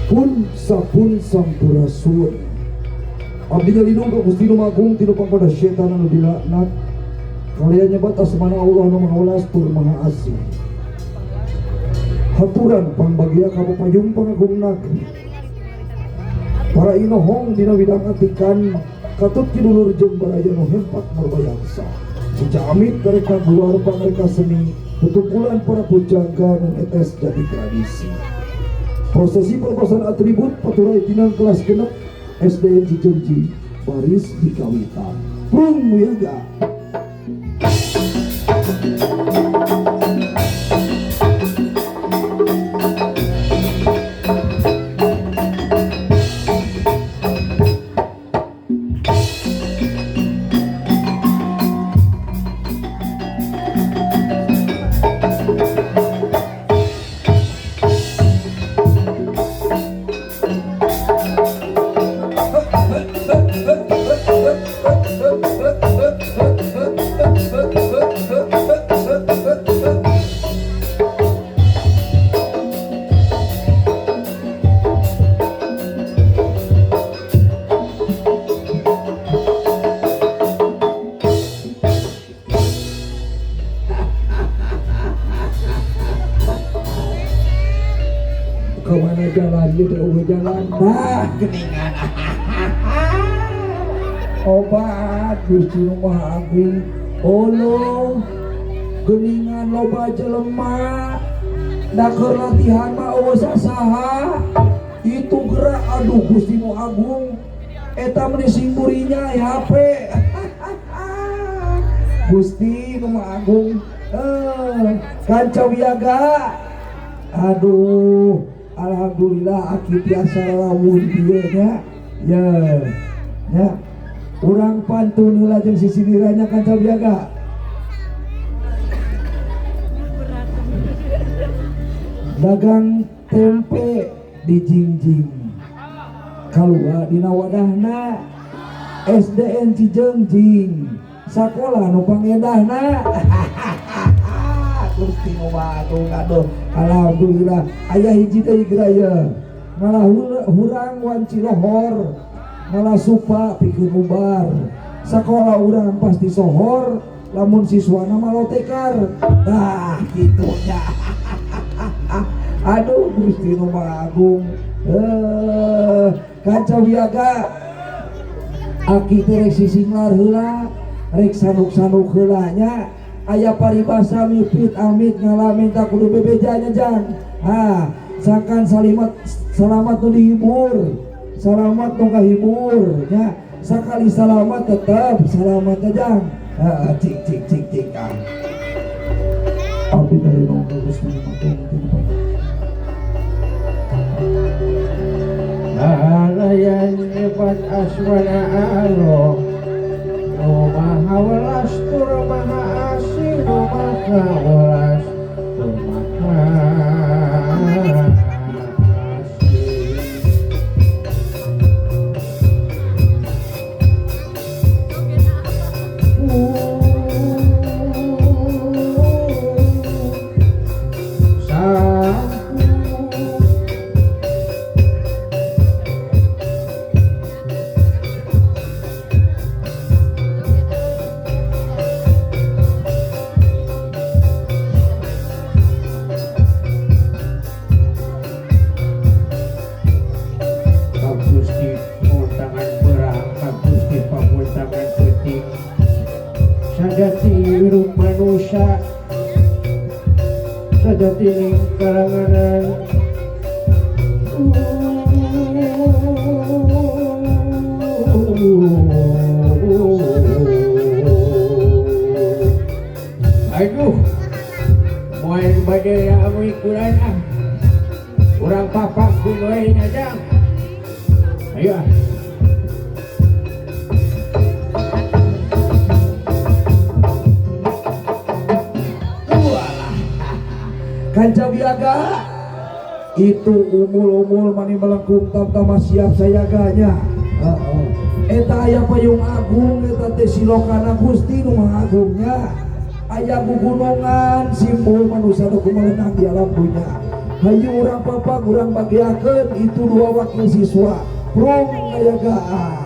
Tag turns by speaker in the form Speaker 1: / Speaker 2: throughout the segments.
Speaker 1: Pun sapun sampurasun. Abdi nyalindung ka Gusti Nu Agung tinu pangpada setan anu dilaknat. Kalian nyebat asmana Allah nu Maha Welas tur Maha Asih. Haturan pangbagia ka payung pangagungna. Para inohong dina widang atikan katut kidulur jeung baraya nu hempak marbayangsa. Sejamit mereka keluar pangreka seni tutukulan para pujangga nu etes jadi tradisi. Prosesi pelepasan atribut paturai tinang kelas genep SDN Cijeungjing baris dikawitan. Prung wiyaga. Kemana jalan gitu, jalan nah geningan obat Gusti Nu Maha Agung olo geningan loba jelema da keur latihan mah eueuh sasaha itu gerak aduh Gusti Nu Agung eta meni sing burinya HP Gusti Nu Maha Agung kanca wiyaga aduh alhamdulillah aki tiasa rawuh dieu nya ya nya urang pantun heula jeung sisinirannya kanca wiyaga dagang tempe di jingjing kalua dina wadahna SDN Cijeungjing sakola nu pangendahna Gusti Nu Maha Agung aduh alhamdulillah aya hiji deui geura ngalah hurang wanci lohor ngalah supa pikeun ubar sakola urang pasti sohor lamun siswana mah lotekar tah kitu nya aduh Gusti Nu Maha Agung kanca wiyaga aki teh rek sisinglar heula rek sanuk-sanuk heula nya aya paribasa mipit amit ngalamin tak kudu bebejanya jang ha sangkan salimat selamat nu dihibur selamat nu kahibur nya sakali selamat tetap selamat jang ha cik cik cik cik ah abdi dari nu Gusti Nu Maha Agung
Speaker 2: Alayan nyebat asmana Allah Nu Maha Welas tur Maha Asih Nu Maha Welas tur Maha Asih. Manusia sajati kalanganan Aduh, moal bade amikuran ah. Urang papak we nya Jang. Ayo ah.
Speaker 1: Walah. Kanca wiyaga itu umul-umul mani melengkung tam-tama siap sayaganya. Heeh. Eta aya payung agung eta teh silokana Gusti nu Maha Agungnya. Aya gugunungan simbol manusia nu kumelenang di alam dunya. Hayu urang papak urang bagiakeun itu dua wakil siswa. Prung ngayagaan.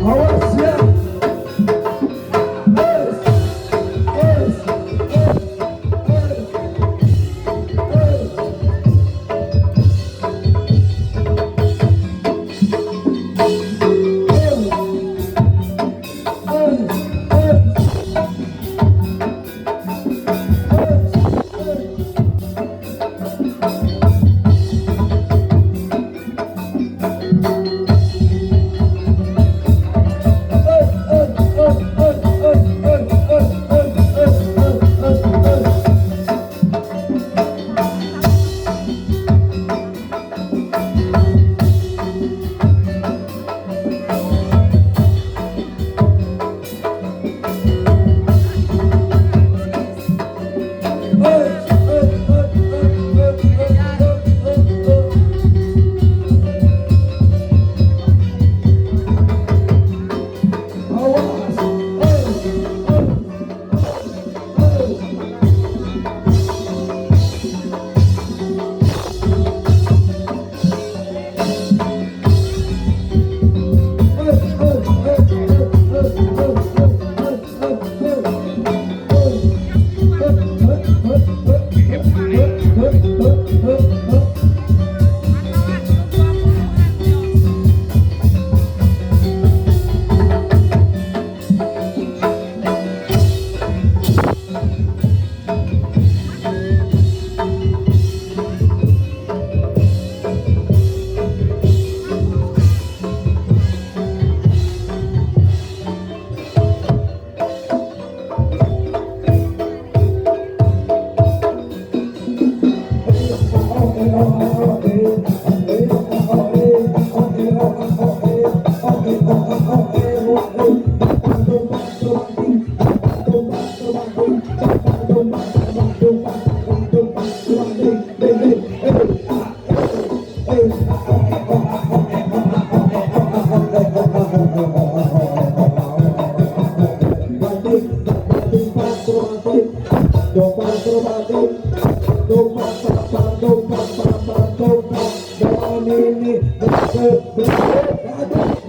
Speaker 1: Awas ya.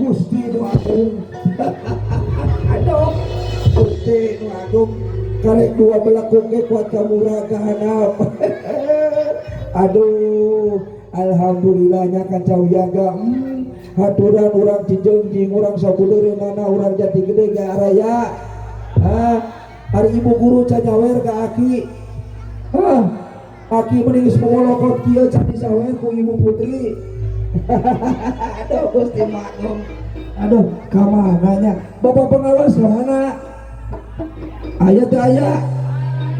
Speaker 1: Gusti nu Agung. Aduh, Gusti nu Agung karek dua belakung ge kuat kamura ka handap. Aduh, alhamdulillahnya kanca wiyaga. Haturan urang Cijeungjing, urang sabudeureunana, urang Jati Gede ge araya. Hah, ari ibu guru can nyawer ka aki. Hah, aki mending geus momolokot kieu can disawer ku ibu putri. Aduh, Gusti Agung. Aduh, kamana nya? Bapak pengawas kamana? Aya teh aya.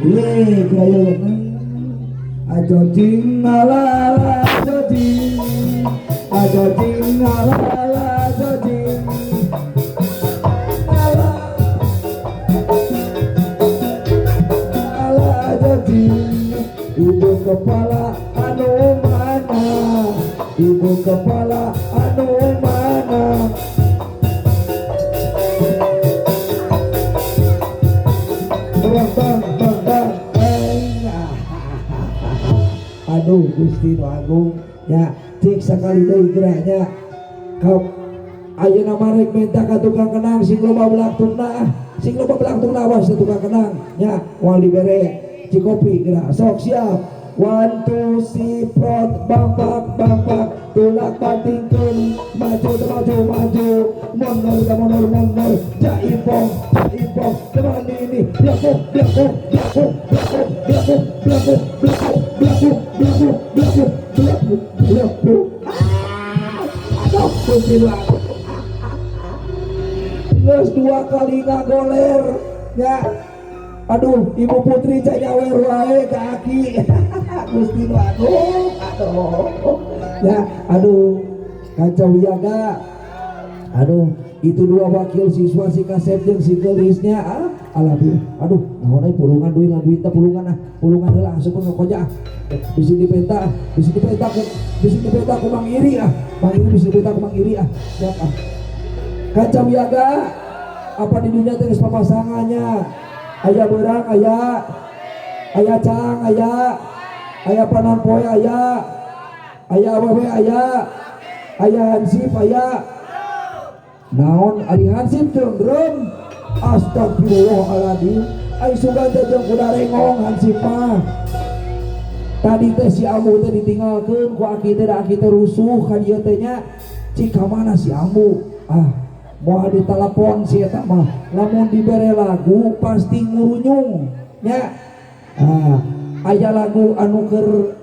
Speaker 1: Ye, kaya ajo jing alala ajo jing. Ajo jing alala ajo jing. Ala ala ajo jing. Ibu kepala anu mana? Ibu kepala anu mana? Bang bang bang bang. Aduh Gusti nu Agung ya, cik sakali deui gerahnya. Kau ayeuna mah rek minta ka tukang kenang sing loba belaktungna, sing loba belaktungna awas tukang kenang nya, moal dibere cikopi gerah. Sok siap. 1 2 siprot bangpak bangpak tulak bantingkeun maju maju maju mundur mundur mundur jaipong jaipong teman ini blakuk blakuk blakuk blakuk blakuk blakuk blakuk blakuk blakuk blakuk blakuk blakuk. Aduh Gusti nu Agung. Geus dua kali ngagoler ya. Aduh, Ibu Putri canyawer wae ka aki. Gusti nu aduh, aduh. Ya, aduh. Kanca wiyaga. Aduh, itu dua wakil siswa si Kasep jeung si Geulisnya. Ah, alhamdulillah. Aduh, naon euy pulungan duit duit teh pulungan ah. Pulungan heula asupkeun ka koja ah. Bisi dipenta, bisi dipenta ku bisi dipenta ku Mang Iri ah. Mang Iri bisi dipenta ku Mang Iri ah. Siap ah. Kanca wiyaga, apa di dunia teh geus papasangannya? Aya beurang, aya aya caang, aya aya panon poe, aya aya awewe, aya aya hansip, aya naon ari hansip jeung drum. Astagfirullahaladzim, ai sugan teh jeung kuda rengong hansip mah. Tadi teh si Ambu teh ditinggalkeun ku aki teh, da aki teh rusuh ka dieu teh nya. Cik ka mana si Ambu? Ah, moal ditelepon si eta mah, lamun dibere lagu pasti ngurunyung nya. Ah, aya lagu anu keur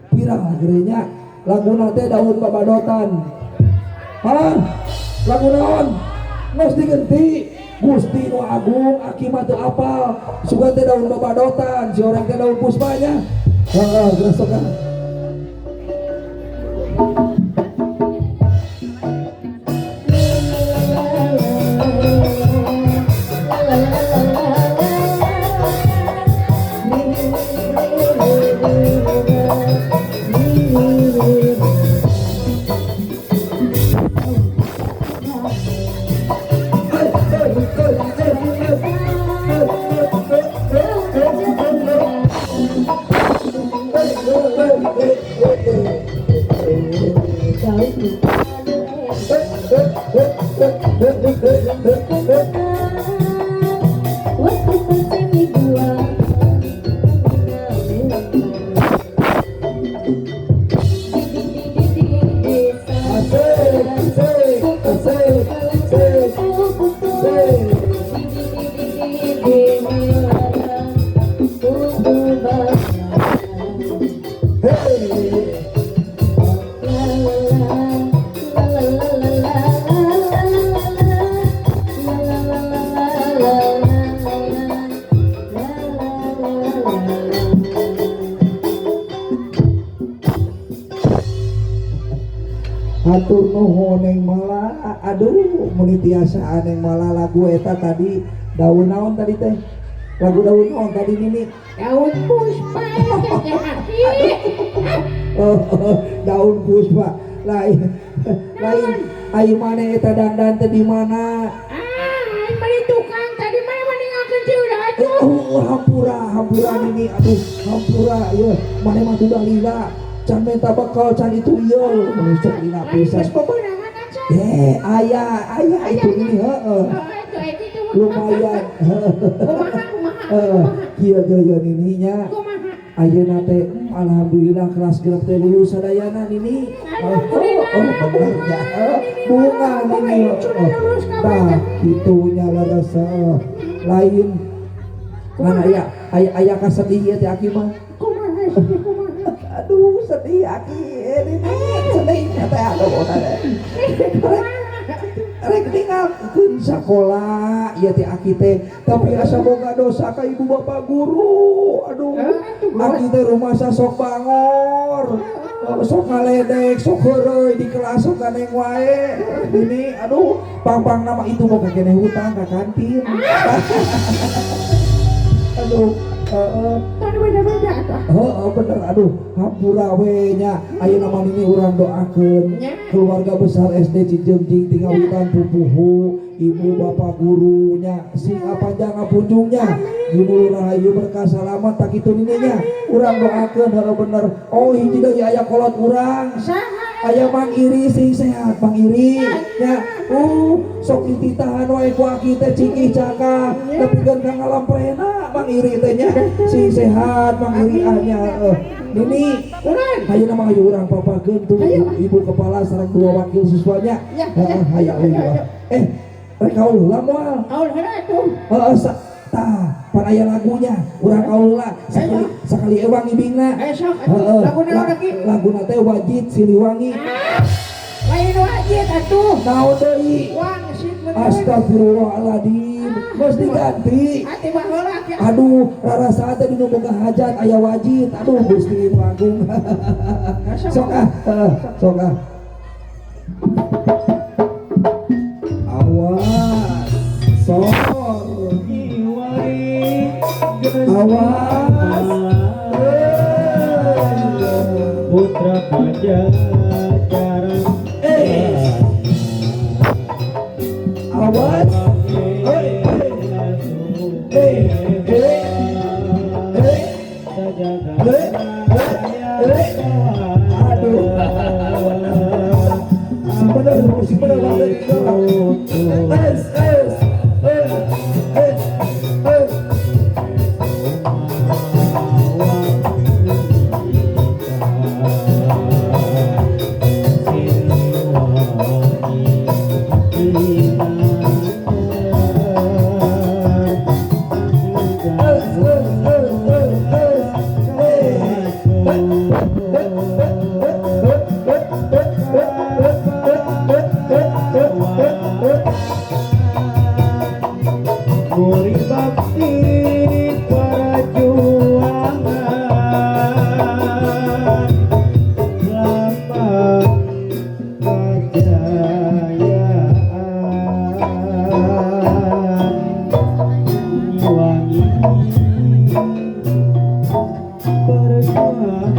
Speaker 1: viral geuning nya, laguna teh Daun Babadotan. Hah? Lagu naon? Geus digenti. Gusti nu agung, aki mah teu apal. Sugan teh Daun Babadotan, si orang teh Daun Puspa nya. Heeh, geus sok ah. Asik, asik, asik, asik, asik. Hey. Hatur nuhun Neng Mala. Aduh, meni tiasaan Neng Mala lagu eta tadi daun naon tadi teh? Lagu daun naon tadi Nini?
Speaker 2: Daun Puspa.
Speaker 1: Oh, daun Puspa. Lain lain ai maneh eta dandan teh di mana?
Speaker 2: Ah, ai mani tukang tadi mana meninggalkeun si udah atuh.
Speaker 1: Oh, hampura, hampura Nini. Aduh, hampura ieu. Maneh mah tuh lila. Can minta bekal can itu ieu, mun sok lila pisan.
Speaker 2: Geus bebeunangan acan.
Speaker 1: Eh, aya, aya itu ini heeh. Lumayan.
Speaker 2: Kumaha kumaha?
Speaker 1: Heeh, kieu geuyeun Nini nya.
Speaker 2: Kumaha?
Speaker 1: Ayeuna teh alhamdulillah kelas genep teh lulus sadayana Nini.
Speaker 2: Alhamdulillah.
Speaker 1: Oh, bener nya. Bunga Nini. Tah, kitu nya leres. Lain ngan aya aya aya kasedih ieu teh aki mah.
Speaker 2: Kumaha sedih kumaha?
Speaker 1: Aduh, sedih aki ini sedih teh aduh teh. Rek ninggalkeun sakola ieu teh aki teh, tapi asa boga dosa ka ibu bapak guru. Aduh, aki teh rumasa sok bangor, sok ngaledek, sok heureuy di kelas sok ganeng wae. Ini aduh, pang-pang nama itu boga keneh hutang ka kantin. Aduh, heeh.
Speaker 2: Kan beda-beda atuh.
Speaker 1: Heeh, bener. Aduh, hampura we nya. Ayeuna mah Nini urang doakeun keluarga besar SD Cijeungjing Tingawitan pupuhu, ibu bapak gurunya sing panjang ngapunjungnya. Ginul rahayu berkah salamat tak kitu Nini nya. Urang doakeun heeh bener. Oh, hiji deui aya kolot urang.
Speaker 2: Saha?
Speaker 1: Aya Mang Iri sing sehat Mang Iri nya. Sok dititahan wae ku aki teh cingih cakah nepikeun ka ngalamprena Mang Iri teh nya. Sing sehat Mang Iri ah nya. Nini,
Speaker 2: Urang.
Speaker 1: ayeuna mah hayu urang papakeun tuh ibu kepala sareng dua wakil siswanya.
Speaker 2: Ya,
Speaker 1: Heeh,
Speaker 2: ya.
Speaker 1: hayu hayu. Eh, rek kaul heula moal?
Speaker 2: Kaul heula atuh.
Speaker 1: Heeh, tah, pan aya lagunya, urang kaul heula. Sakali sakali ewang ibingna.
Speaker 2: Eh sok
Speaker 1: Heeh.
Speaker 2: atuh. Lagu naon lagi?
Speaker 1: Laguna teh Wajid Siliwangi.
Speaker 2: Ah, lain wajib. Wajit atuh.
Speaker 1: Naon deui?
Speaker 2: Wangsit bener.
Speaker 1: Astagfirullahaladzim. Geus diganti.
Speaker 2: Ati baheula ki.
Speaker 1: Aduh, rarasaan teh dinu boga hajat aya wajit. Aduh, Gusti nu agung. Sok ah, sok ah. Awas. Sor. Awas.
Speaker 3: Putra Pajajaran.
Speaker 1: Awas. Aduh. Si bener, si bener banget.
Speaker 3: Muri bakti perjuangan lambang kejayaan wangi perjuangan.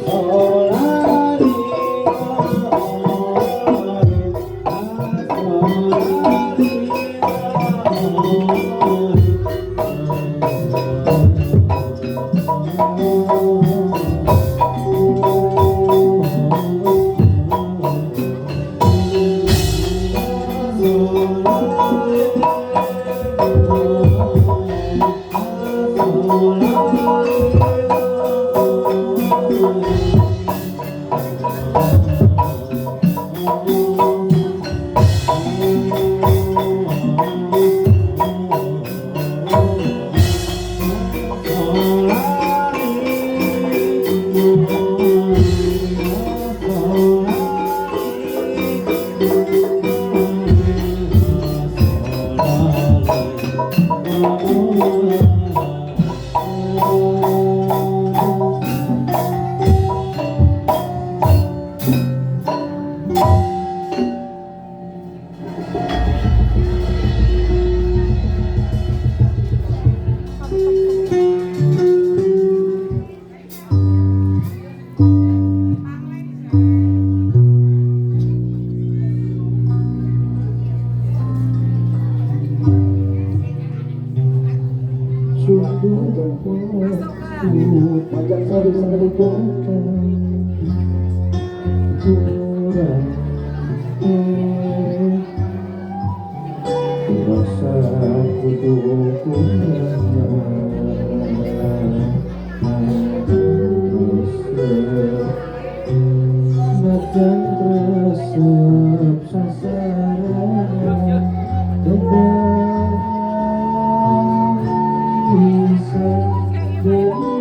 Speaker 3: Oh. Sunduk
Speaker 1: Panjang sari sakedik.
Speaker 3: Kurang rasa kudu najan resep sasaran tetep bisa demi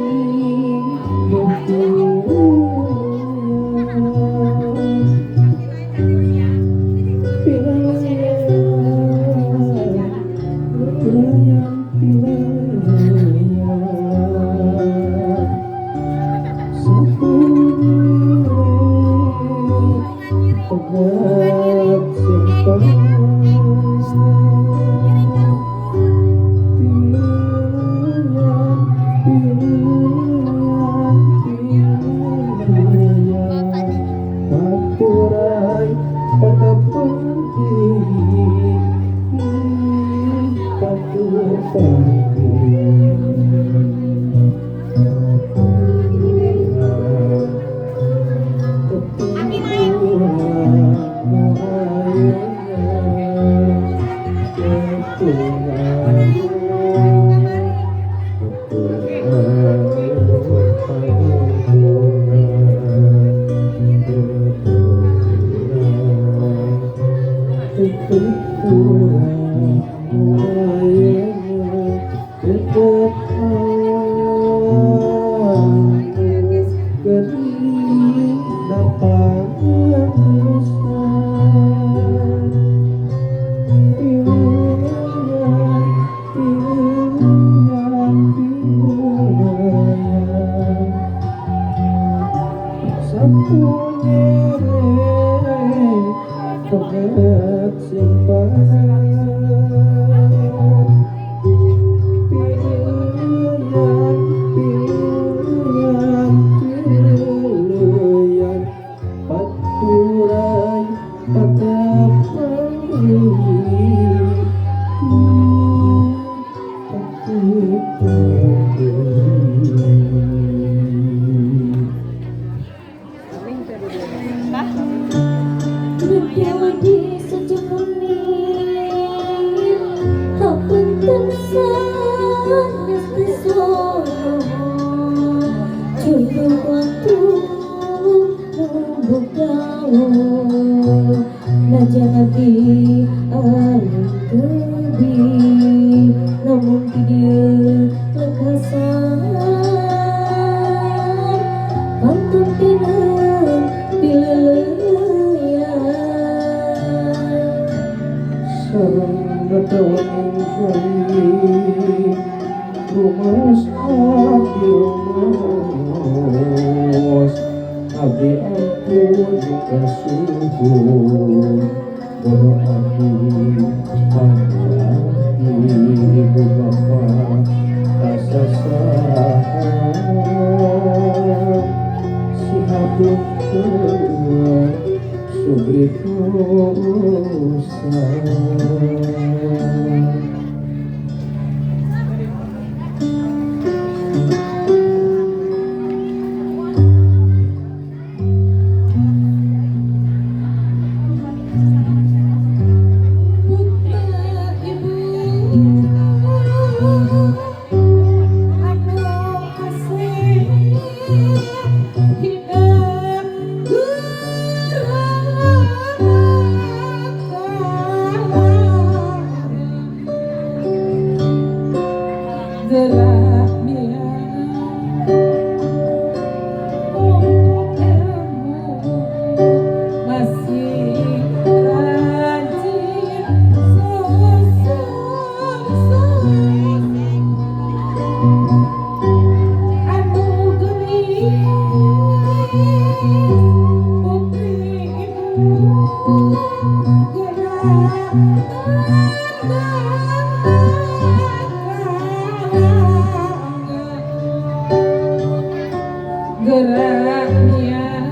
Speaker 2: Geraknya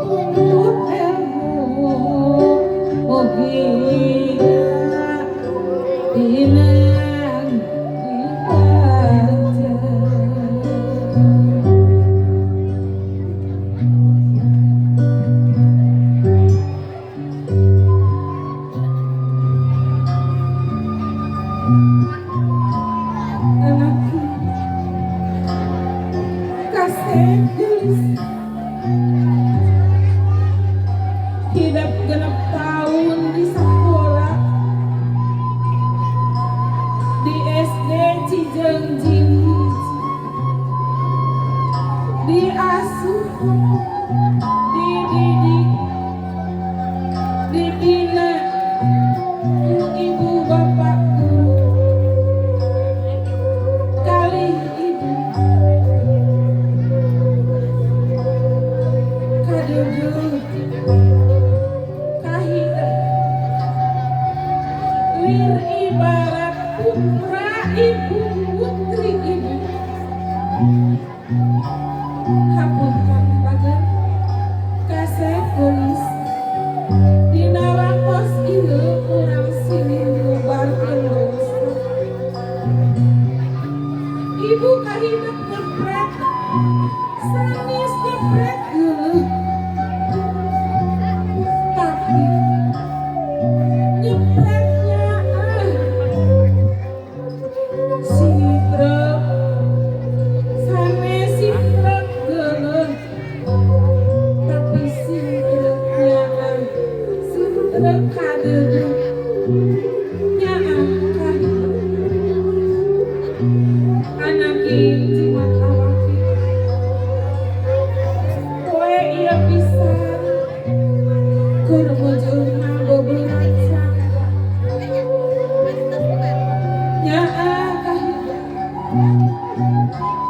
Speaker 2: untuk ilmu gelis hidup genep tahun di sekolah di SD Cijeungjing diasuh, dididik, dibina ku ibu bapak guru kali ibu kadeudeuh kahidep lir ibarat putra ibu putri ibu. Hapunten bager kasep geulis dina waktos ieu urang silih ngubarkeun dosa. Ibu kahidep nyepret sanes nyepret geuleuh tapi nyepretnya sitrep sanes sitrep geuleuh tapi sitrepnya sitrep kadeudeuh nyaah kahidep anaki jimat awaki poe ieu pisan keur mujurna beberat sangga nyaah kahidep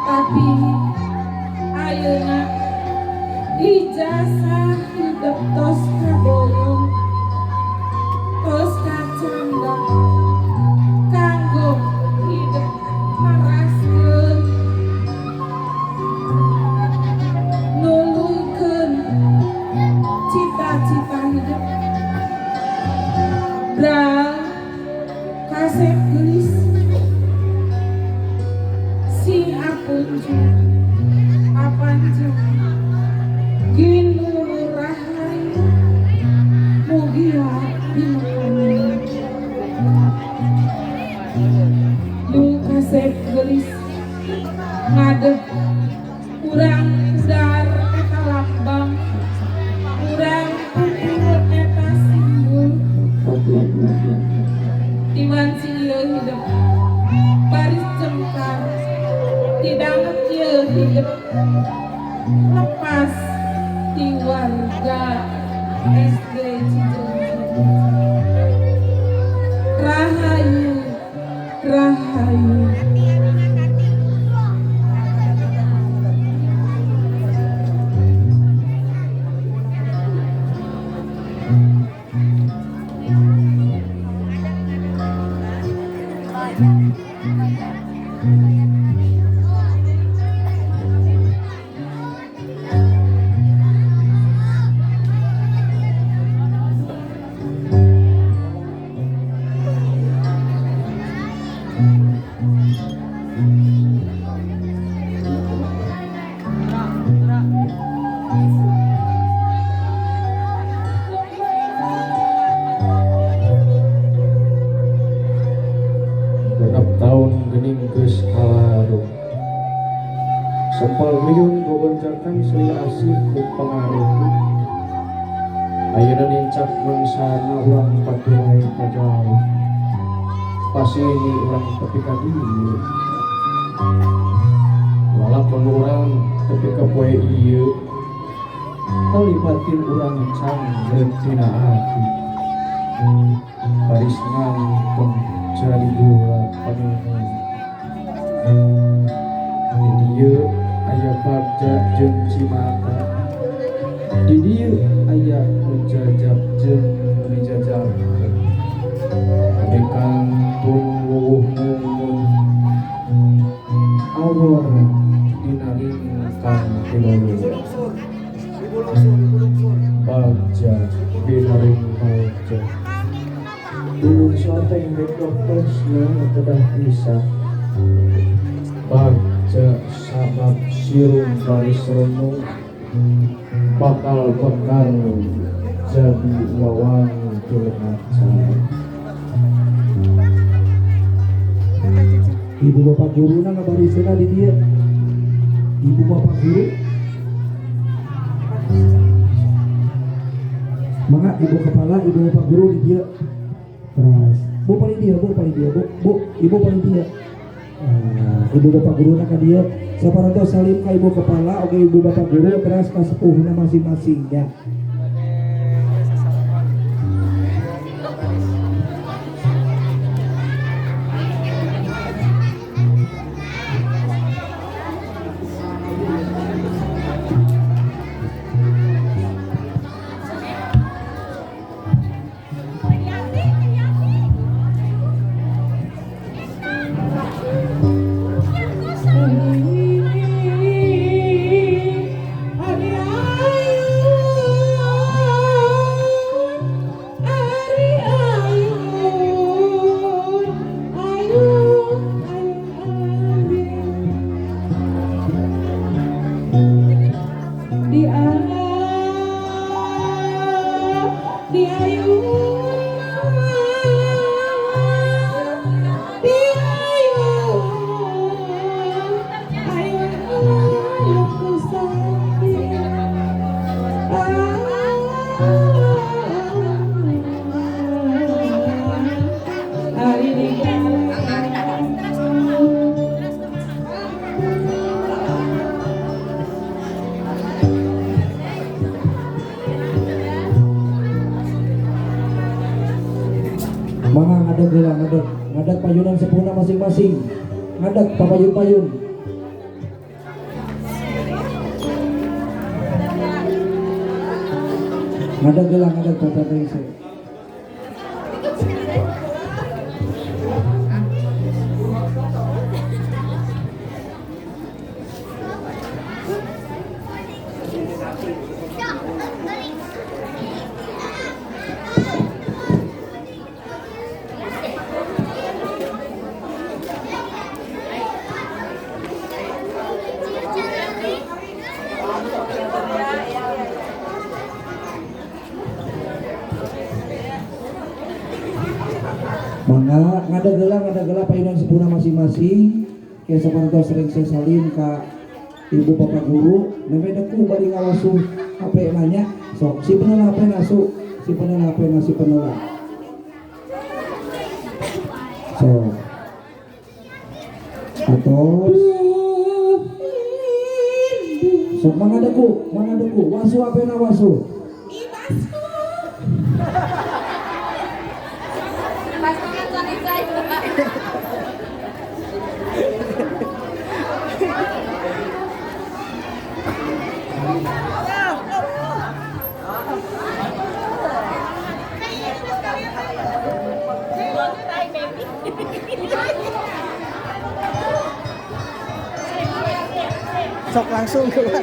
Speaker 2: tapi ayeuna ijazah hidep tos kaboyong tos kacandak kanggo hidep maraskeun nuluykeun cita-cita hidup bral kasep geulis sing apunjung apanjung ginuru rahayu mugia dimakanan lu kasep geulis ngadeg urang udar eta lambang urang pupul eta simbol diwanci ieu hidup baris cengkar didanget ieu hidup lepas ti warga SD Cijeungjing. Rahayu rahayu.
Speaker 3: Genep tahun gening geus kalarung sempal miyun gogoncarkan silih asih ku pangaruh ayeuna nincak mangsana urang paturai ka jauh pasini urang tepi ka dieu lalakon urang tepi ka poe ieu tali batin urang cangreut tina ati baris ngangkong jadi bola paningan di dieu aya bagja jeung cimata di dieu aya nu jajab jeung nu dijajabkeun di kantun wuwuh mumun awor dina lingkang tilolor bagja binaring bagja Dulung soteng dek doktosna kedah pisah bagja sabab sirum baris renung bakal bekal jadi wawangi tulenaca.
Speaker 1: Ibu bapak guru na ngabariskeun di dieu. Ibu bapak guru Mangga ibu kepala, ibu bapak guru di dieu. Teras. Bu paling dia, bu paling dia, bu, bu, ibu paling dia. Nah, ibu bapak guru ka dieu. Saparantos salim ka ibu kepala, oge ibu bapak guru teras ka sepuhna masing-masing ya. Mangga ngadeg heula, ngadeg, ngadeg payunan sepuhna masing-masing, ngadeg papayun-payun. Ngadeg heula, ngadeg papayun. Mangga ngadeg heula payunan sepuhna masing-masing. Kayak saparantos sering saya salim ka ibu bapak guru, nembe deku bari ngawasuh HP nanya, sok si penela HP nasu, si penela HP nasi penela. Sok. Atos. Sok mangga deku, wasu HP na wasu.
Speaker 4: Sok langsung keluar.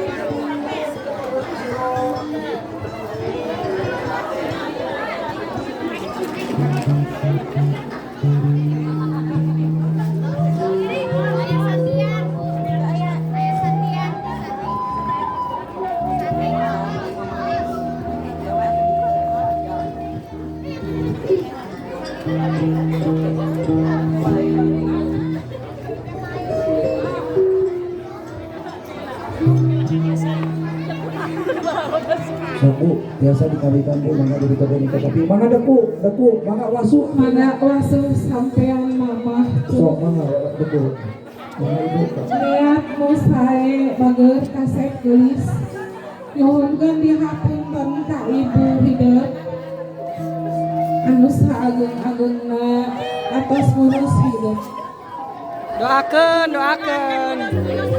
Speaker 1: Sok bu, biasa dikawinkan bu, mangga dibikeun nikah tapi mangga deku, deku, mangga wasu,
Speaker 2: mangga wasu sampean mama.
Speaker 1: Sok mangga deku, mangga ibu.
Speaker 2: Lihat mu sae bager kasep geulis. Nyuhunkeun dihapunten ka ibu hideut. Anu saageng-agengna atos ngurus hideut.
Speaker 4: Doakeun, doakeun.
Speaker 2: Aduh.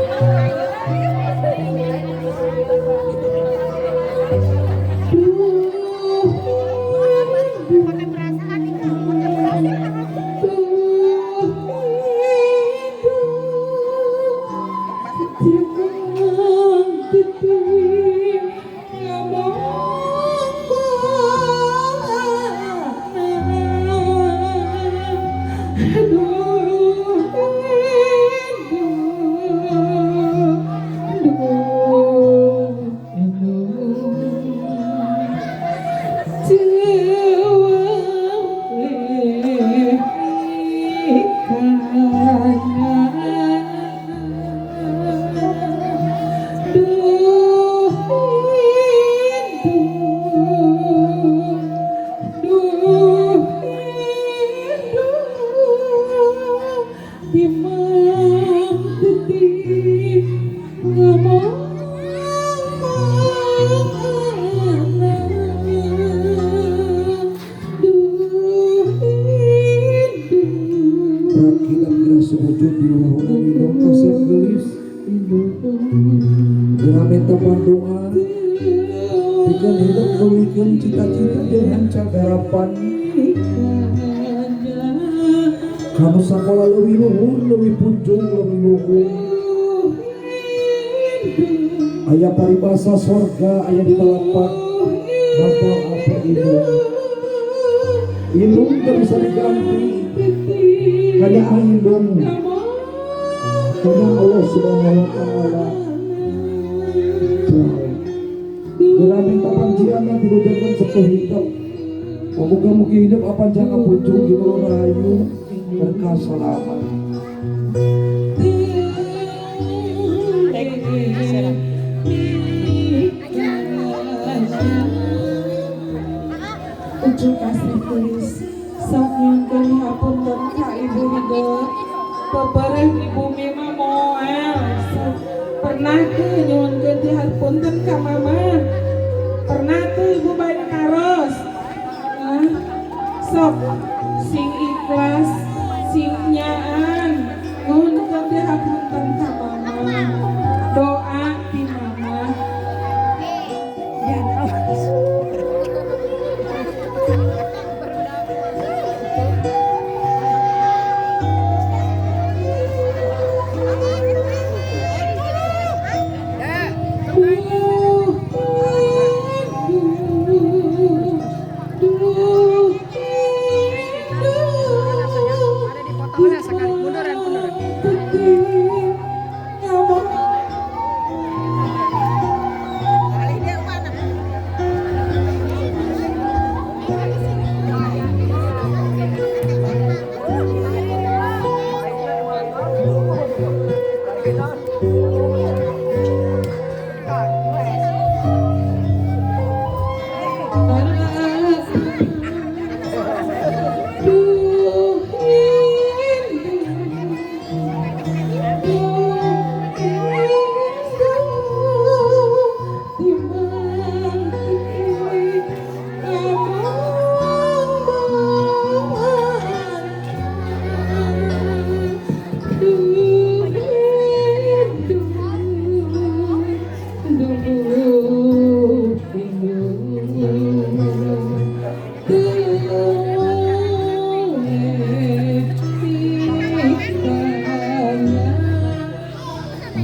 Speaker 2: Timang titip ngamong
Speaker 1: Rakilan geura sujud di lalahunan indung kasep geulis. Geura minta pandoa pikeun hidup leuwihkeun cita-cita jeung harapan kanu sakola leuwih luhur, leuwih punjung, leuwih luhur. Aya paribasa sorga aya di telapak mata apa indung. Indung teu bisa diganti hanya indung, karena Allah Subhanahu wa taala. Geura minta panjianna dilujarkeun sepuh hidup. Muga-mugi hidup apanjang kapunjung di rahayu berkah selamat.
Speaker 2: Ucu kasih tulis sok nyungkeun hapunten ka ibu hidup pepereh di bumi mah moal pernah teu nyuhunkeun ti hapunten ka mama pernah teu ibu bade naros sok sing ikhlas sing nyaan nyuhunkeun ti hapunten ka mama doa ti mama.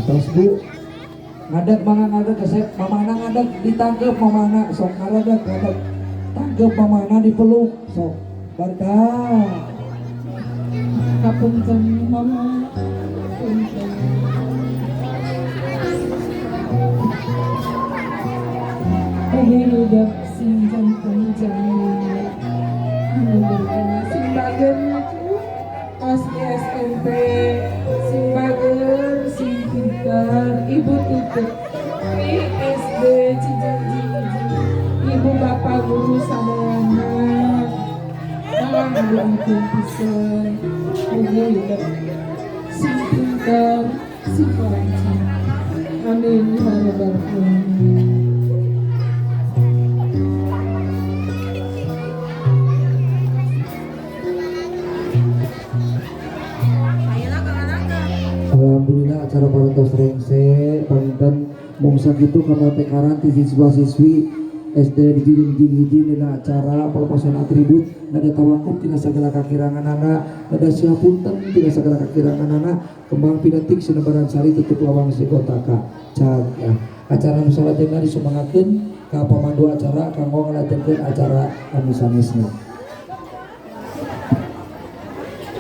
Speaker 1: Terus bu, ngadeg mana ngadeg kesep, mamana ngadeg ditangkep mamana sok ngadeg ngadeg tangkep mamana dipeluk sok berkah.
Speaker 2: Kapunten mama, punten. Hidup sing jantung jaya, sing bager pas SMP, sing bager sing pinter, ibu tutup PSD Cijangjing, ibu bapak guru sadayana, malah doakeun pisan, mugi hidup sing pinter, sing lancar. Amin ya rabbal alamin.
Speaker 1: Alhamdulillah acara parantos rengse panginten mung sakitu kamatekaran ti siswa-siswi SD di Junjung Hiji dina acara pelepasan atribut nada tawakup tina sagala kakiranganana nada siapunten tina sagala kakiranganana kembang pidatik sinebaran sari tutup lawang sikotaka cag ya. Acara nu salajengna disumangakeun ka pamandu acara kanggo ngalajengkeun acara anu sanesna.